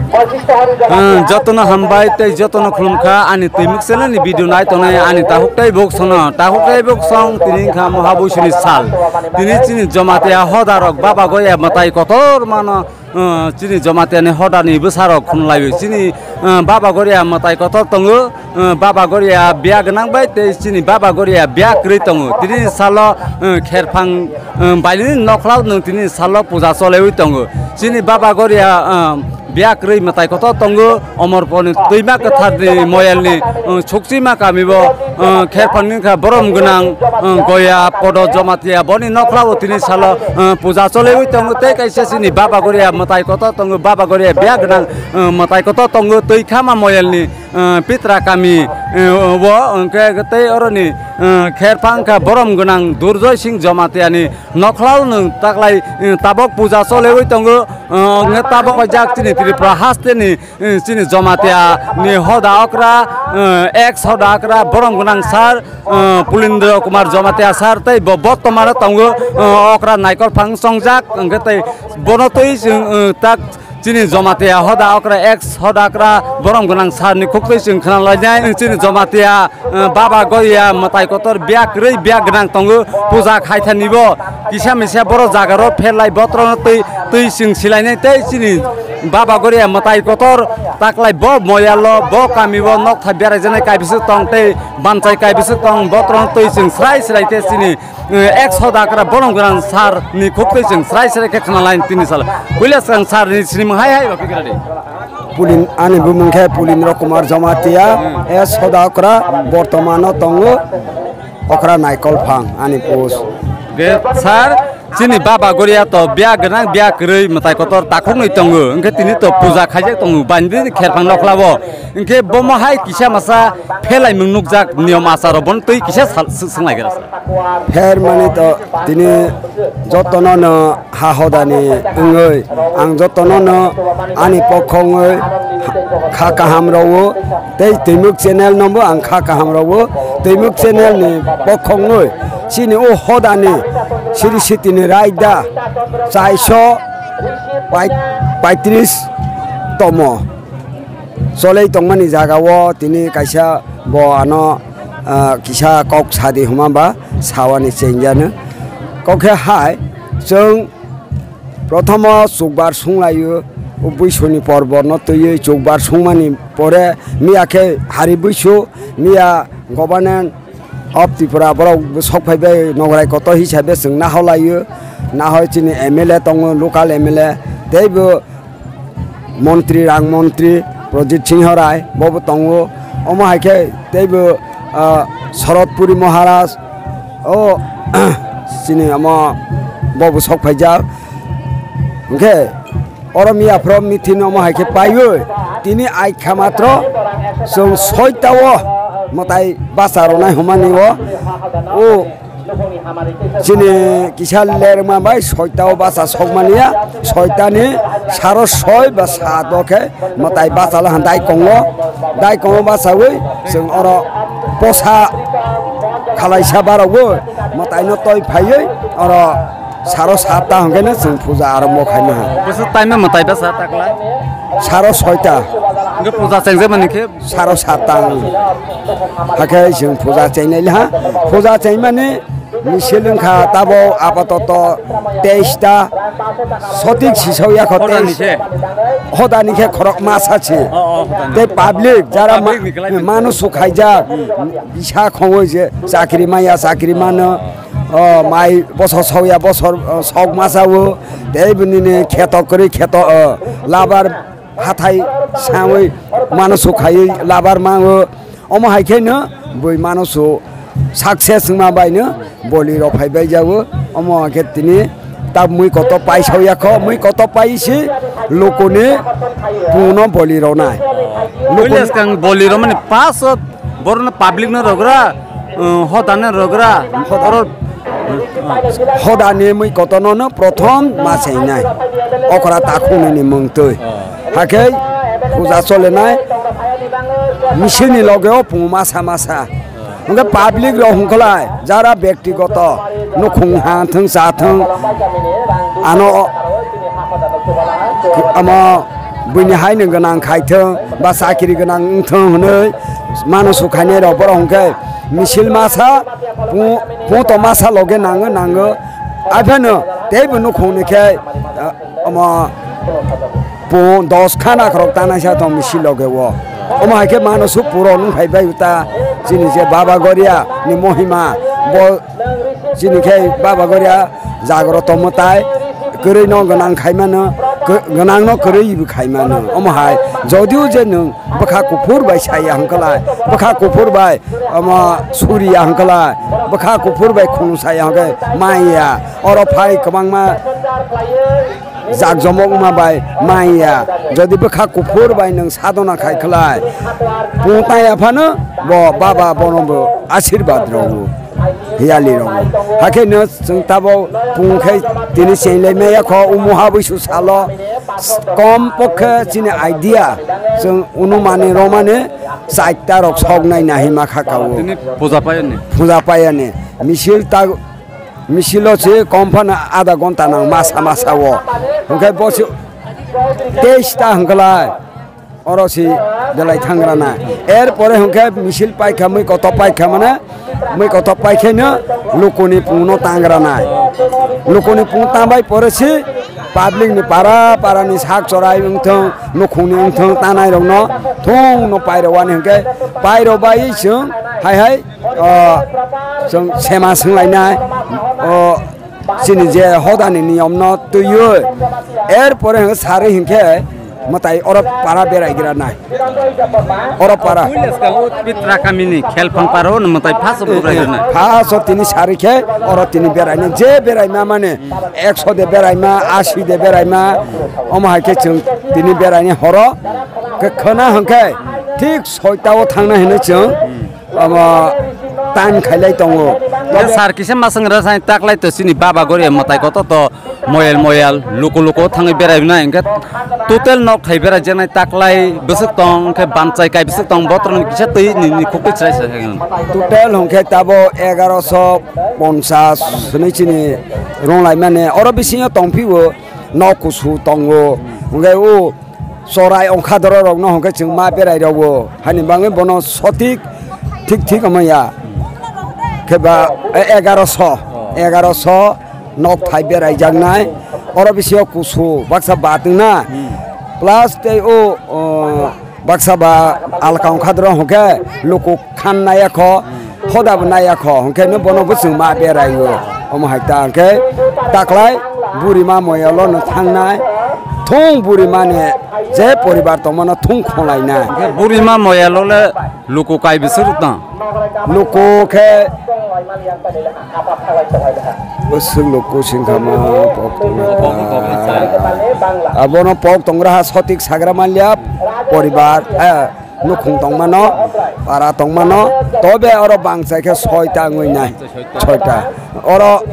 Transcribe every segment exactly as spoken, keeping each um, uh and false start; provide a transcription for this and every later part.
Hmm, jotono hambai tei jotono khulumkha ani Twimuk channel ni video nai tongnai ani takhuk tei bok sono. Takhuk tei bok song tini wngkha Moha Buisuni sal. Tini chini Jamatia hoda rok Baba Goria mwtai kotor mano, uh, chini Jamatia ni hoda ni bwsa rok khum laiwi. Chini, uh, Baba Goria mwtai kotor tongo. Uh, Baba Goria biya gwnang bai tei chini Baba Goria biya kwrwi tongo. Tini salo, uh, kherphang, uh, bailini nokhlao nwng tini salo puja cholewi tongo. Chini Baba Goria, uh, biya kwrwi mwtai kotor tongo, Omorponi twima kwtharni moyalni, uh, Sukchima kamibo, uh, kherphangni wngkha borom gwnang, uh, Goya Podo Jamatia boni nokhlao tini salo, uh, puja cholewi tongo tei kaisa chini Baba Goria mwtai kotor tongo, Baba Goria biya gwnang, uh, mwtai kotor tongo twi khama moyalni, uh, Pitra kami, uh, o hwnkhe tei oroni, uh, kherphang wngkha borom gwnang Durjoy Singh Jamatiani nokhlao nwng taklai, uh, tabok puja cholewi tongo, uh, hwnkhe tabok jak chini Tripura hasteni, eh, chini Jamatia ni hoda okra, eh, ex hoda okra borom gwnang sir, eh, Pulindra Kumar Jamatia sir tei bo bottomano tongo, eh, okra naikol phang chongjak hwnkhe tei bono twi chwng, eh, tak chini Jamatia hoda okra ex hoda okra borom gwnang sir ni khuktwi chwng khna lainai chini Jamatia eh, Baba Goria mwtai kotor biya kwrwi biya gwnang tongo, puja khaithanibo kisa misa borok jaga rok pherlai botrokno twi twi chwng silainai tei chini Baba Goria mwtai kotor taklai bo moyalo bo kamibo nokthai beraijaknai kaibiswk tong tei bamchai kaibiswk tong botrokno twi chwng srai srai tei chini, eh, ex hoda okra borom gwnang sir ni khuktwi chwng srai srai khe khna lainai tini salo. Puila swkang sir ni sinimung hai hai rw phi khe radi. Pulin, ani bumung khe Pulindra Kumar Jamatia, hmm, S Hodakra, bortomano tongo, okra naikol phang, ani post. Ge, sir, chini Baba Goria to biya gwnang, biya kwrwi, mwtai kotor takhuknwi tongo, hwnkhe tini to puja khaijak tongo, bani kherphang nokhlabo, hwnkhe bomo hai kisa masa phelaimung nukjak niyom acharo, bono twi kisa sal-, sw-, swnglaikha, sir. Pher mani to tini jotono no ha hodani wngwi ang jotono no ani pokho wngwi kha kaham rwo tei Twimuk channel no bo ang kha kaham rwo. Twimuk channel ni pokho wngwi chini o hodani siri sitini raida chaiso pai-, paitris tomo. Cholei tongmani jagao tini kaisa bo ano, ah, kisa kok sadi hwnma ba sawani chengjano. Kok khe hai, chwng prothomo chukbar sunglaio, o buisoni porbo no twiwi chukbar sungmani pore miya khe hari buisu, miya governance of Tripura borok sok phai bai nograi kotor hisabe chwng naholaio, nahoi chini M L A tongo, local M L A, teibo montri, rang montri Projit Singh Rai bobo tongo. Omo hai khe teibo, ah, Sharad Puri Maharaj, o, chini omo bobo sok phaijak. Hwnkhe oro miya phoro meeting omo hai khe paiwi tini ai kha matro chwng soita o mwtai bacha rwnai hwnmani o, o chini kisa lerma bai soita o bacha sokmaniya, soita ni saro soi ba saat o khe mwtai bacha la dai kongo, dai kongo bachawi chwng oro posa khalaisa barogwi mwtai no toi phaiwi oro saro satta hwnkhe no chwng puja arombo khaina. Bwswk time no mwtai basa takla? Saro soita. Hwnkhe puja chengjakmani khe? Saro satta. Hakhe chwng puja chengnai laha. Puja chengmani misil wngkha tabo apatoto teis ta. Sotik sisok yakho. Hodani teis khe? Hodani khe khorok masa si. Oh, oh, hodani. Tei public jara ma-, public ni khlai manu sukhaijak. Bisa khongoi je chakri maya chakri mano. O mai bosor sokya bosor, o, sok masa o, tei bini ni kheto kwrwi kheto, o, labar hathai sawi mano sukhaiwi labar ma o. Omo hai khe no bui mano su success wngma bai no boli rok phai bai jago. Omo hai khe tini ta mui koto pai sokya kho, mui koto pai si lukuni pungno boli rok nai. Lukuni boli rok mani pas Borokno public no rogra, uh, hoda no rogra, hoda. Oro, uh, hoda ni mui kotono no prothom ma chainai. Okra takhuk ni mung twi. Hakhe puja chole nai. Misil ni loge o pungu masa masa. Hwnkhe public rok hwnkhe lai jara bektigoto nukhung ha thung cha thung ano amo buini hai no gwnang khai thung ba chakiri gwnang wng thung hwnwi mano su khainai rok borok hwnkhe misil masa pu-, puto masa loge nango nango aphano teibo nukhung ni khe, ah, omo pung dos khana khorok tanai sa tong misil loge o. Omo hai khe mano su puro nung phai bai uta chini je Baba Goria ni mohima bo chini khe Baba Goria jagoro tongmo tai kwrwi no gwnang khai mano, gw-, gwnang no kwrwi bo khai mano. Omo hai jodio je nwng bwkha kuphur bai saya hwnkhe lai, bwkha kuphur bai omo suriya hwnkhe lai, bwkha kuphur bai khunu saya hwnkhe maya. Oro phai kwbangma jak jomok wngma bai maya. Jodi bwkha kuphur bai nwng sadona khai khlai, pung taya phano bo baba bono bo asirwad rwo, hiyali rwo. Hakhe no chwng tabo pung khe tini chenglai maya kho, umuha buisu salo kom pokhe chini idea chwng unumani romani chaita rok sok nai nahi ma kha kao. Tini puja payani. Puja payani. Misil ta Misilo se kom phano adha ghonta nang masa masa o. Hwnkhe bo se teis ta hwnkhe lai oro se belai thangrana. Er pore hwnkhe misil paikha, mui koto paikha mane, mui koto paikhe no lukuni pungno tangrana. Lukuni pung tangbai pore se public ni para para ni sak chorai wngthong, nukhungni wngthong tanai rokno thung no pairowani hwnkhe pairo bai chwng hai hai O, chwng sema swnglainai, o, chini je hodani niyomno twiwi, er pore hwnkhe sarwi hinkhe mwtai oro para beraigra nai. Oro para. Pitra kamini Khelphang para o mwtai first o bugraigra nai. First o tini sarwi khe oro tini berainai. Je beraima mane ekso de beraima, asi de beraima, omo hai khe chwng tini berainai horo. Khe khwna hwnkhe thik soita o thangnai hinwi chwng omo tan khailai tongo. Sar kisa masang ra sai taklai to chini Baba Goria mwtai koto to moyal moyal luku luku thangwi berai nai hwnkhe total nok thai berai jenai taklai bwswk tong hwnkhe banchai kai bwswk tong botrok ni kisa twi ni ni khuk twi chwrai sai. Total hwnkhe tabo egaroso ponchas hwnwi chini rwng lai mani oro bisingo tong phio nok kusu tongo hwnkhe o Chorai ongkha doro rok no hwnkhe chwng ma berai rwo hani bagwi bono sotik thik thik wngma ya khe ba egaroso egaroso nok thai berai jaknai oro bisio kusu baksa batwng na plus tei o baksa ba alka ongkha doro hwnkhe luku khan nai ya kho. Hoda bo nai ya kho, hwnkhe no bono bwswng ma berai o. Omo hai ta hwnkhe taklai buri ma moyalo no thangnai. Thung buri mani je poribar tongmano thung khonglai na. Hwnkhe buri ma moyalo le luku kai bwswk tong? Luku khe bwswk luku singkha ma pok tongra. Abono pok tongra ha sotik sagra manliya poribar. Eh, nukhung tongmano, para tongmano, tobe oro bangsa khe soita wngwi nai, soita. Oro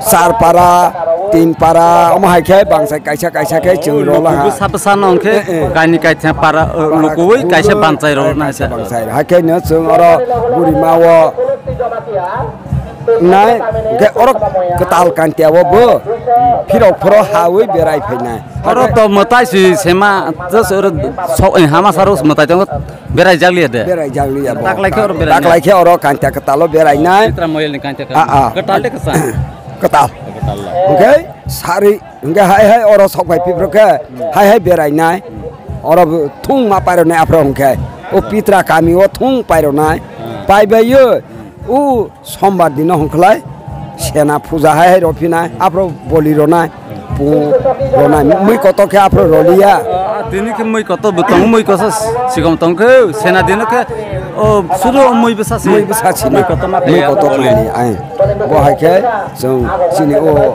char para, tin para, omo hai khe bangsa kaisa kaisa khe chwng rwla ha. Bwsa bwsa no hwnkhe kaini kaitham para, lukuwi kaisa banchai rwla nai. Bangsa hai khe no chwng oro buri ma o nai, hwnkhe oro kwtal kantiya o bo phirok phoro hawi berai phainai. Oro to mwtai si sema, just oro sok, eh, hama saro mwtai tongo, berai jak liya de. Berai jak liya bo. Taklai khe oro berai. Taklai khe oro kantiya kwtalo berai nai. Pitra moyel ni kantiya. Ah, ah. Kwtal de kwsa. Kwtal. Kwtal la. Hwnkhe sari, hwnkhe hai hai oro sok bai piphro khe, hai hai berai nai. Oro thung ma pairo nai aphro hwnkhe. O pitra kami o thung pairo nai. Pai bai yo. O Sombar dino hwnkhlai sena puja hai hai rw phinai, aphro boli rwnai, pung rwnai, mui kotor khe aphro rwliya. Ah, tini khe mui kotor bo tongo, mui kotor sikon tong khe, sena dino khe, o, suru mui bwsa si. Mui bwsa si. Mui kotor ma mui khe kotor boli. Khe ai. Bo hai khe chwng chini o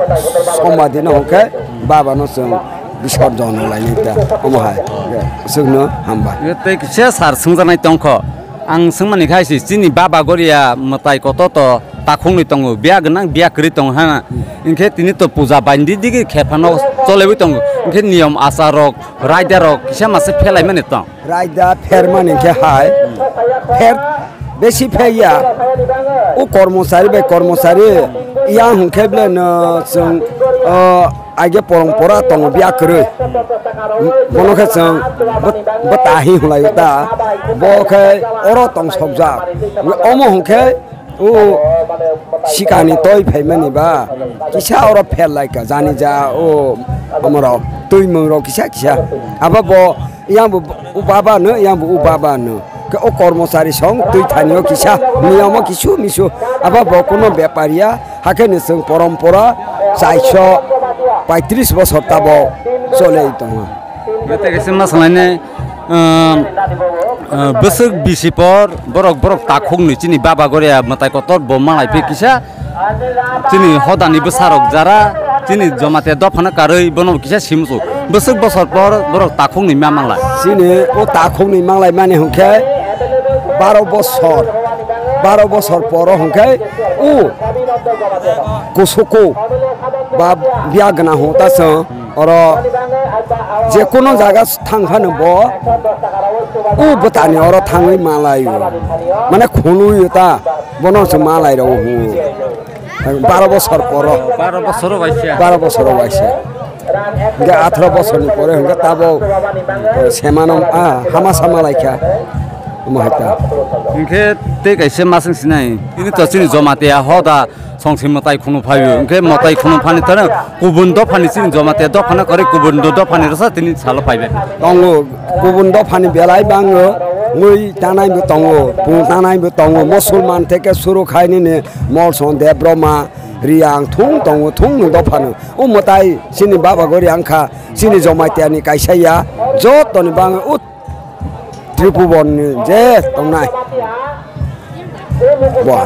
Sombar dino hwnkhe baba no chwng bisorjon lainai ta, omo hai. Chwngno hambai. Tei kisa sar swngjaknai tongkho. Ang swngmani khai si, chini Baba Goria mwtai koto to takhuknwi tongo, biya gwnang, biya kwrwi tongo ha. Hinkhe tini to puja baindi digi khe phano cholaiwi tongo. Hinkhe niyom achar rok, raida rok kisa masa phelaimani tong. Raida phermani khe hai, pher besi pheya. O kormochari bai kormochari yang hwnkhe bele no chwng O, aige porompora tongo biya kwrwi. Bono khe chwng bw-, bwtahi hwnlaio ta, bo khe oro tong sokjak. Omo hwn khe o sikani toi phaimani ba kisa oro pher lai ka jani ja o omorok twi mwngrok kisa kisa. Abo bo yang bo u baba no, yang bo u baba no. Ke o kormochari song twi thani o kisa niyamo kisu misu. Abo bo kuno bepariya, hakhe ni chwng porompora chairso paitris bosor tabo chole tongo. Tei kaisa ma swlainai, um, uh, bwswk bisi por borok, borok takhukni chini baba goria mwtai kotor bo malai phi kisa. Chini hodani bwsarok jara chini Jamatia dophano karwi bono kisa simsuk. Bwswk bosor por borok takhukni ma manglai. Chini o takhukni manglai mani hwnkhe baro bosor, baro bosor poro hwnkhe o kusuku ba biya gana hota chwng oro je kono jaga thang phano bo o bwtani oro thangwi malaio. Mane khunui ta bono se malai rw hu. Baro bosor poro. Baro bosoro waisa. Baro bosoro waisa. Hingke atharo bosorni pore hingke tabo, eh, semano, ah, hama sama laikha. Omo hai ta. Hingke tei kaisa masing sinai. Ini to chini Jamatia hoda songsi mwtai khunu phaio. Hingke mwtai khunu phani tano kubun dophani chini Jamatia dophano kori kubun do-, dophani rasa tini salo phaibe. Tongo, kubun dophani belai bango. Mui tanai bo tongo, pung tanai bo tongo. Musulman theke suru khainini Molson Debroma. Riyang thung tongo, thung no dophano. O mwtai chini baba gori angkha, chini Jamatia ni kaisa ya, joto ni bang o Tripubon ni je tongnai. Bo.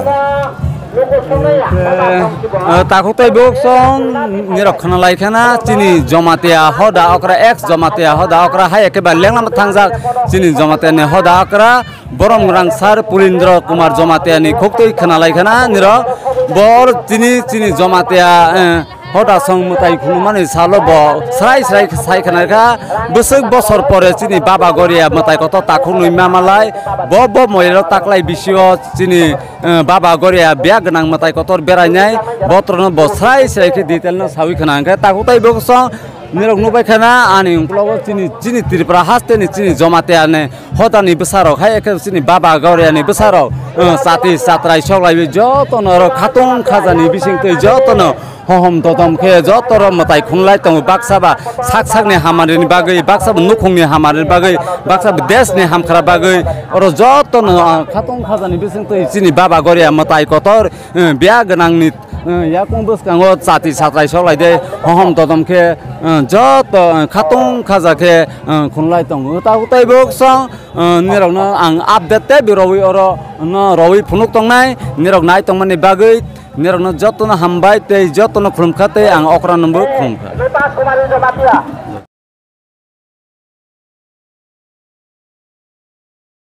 Eh, takhuk tei buk song nirok khna lai khana, chini Jamatia hoda okra, ex Jamatia hoda okra, hai eke ba lenglam thangjak, chini Jamatia ni hoda okra, Borom Rangsar Purindra Kumar Jamatia ni khuktwi khna lai khana nirok. Bor tini chini Jamatia, eh, hoda song mwtai khunumani salo bo srai srai sai khna kha. Bwswk bosor pore chini baba goria mwtai kotor takhuk nwi ma malai. Bo, bo moyelo taklai bisio chini, eh, baba goria biya gwnang mwtai kotor berainai. Botrono bo srai srai khe detail no sawi khna khe takhuk tai bok song. Nirok nukbai khana ani uklogo chini, chini Tripura haste ni chini Jamatia ni hoda ni bwsarok hai ekhe chini baba Gauriya ni bwsarok, eh, chati chatrai sok laiwi joto no oro khatung khaja ni bising twi joto no hohom dodom khe joto ro mwtai khunlai tongo baksa ba sak sak ni hamari ni bagwi baksa ba nukhung ni hamari ni bagwi baksa ba desh ni hamkra bagwi oro joto no, ah, khatung khaja ni bising twi chini baba Gauriya mwtai kotor, eh, biya gwnang ni, eh, yakung bwskango chati satrai sok lai de, hohom todom khe, eh, joto, eh, khatung khaja khe, eh, khunlai tongo. Ta utai bok song, eh, nirok no ang update tei bi rowui oro no rowui phunuk tongnai, nirok nai tongmani bagwi, nirok no joto no hambai tei joto no khulum kha tei ang okra no bo khulum kha.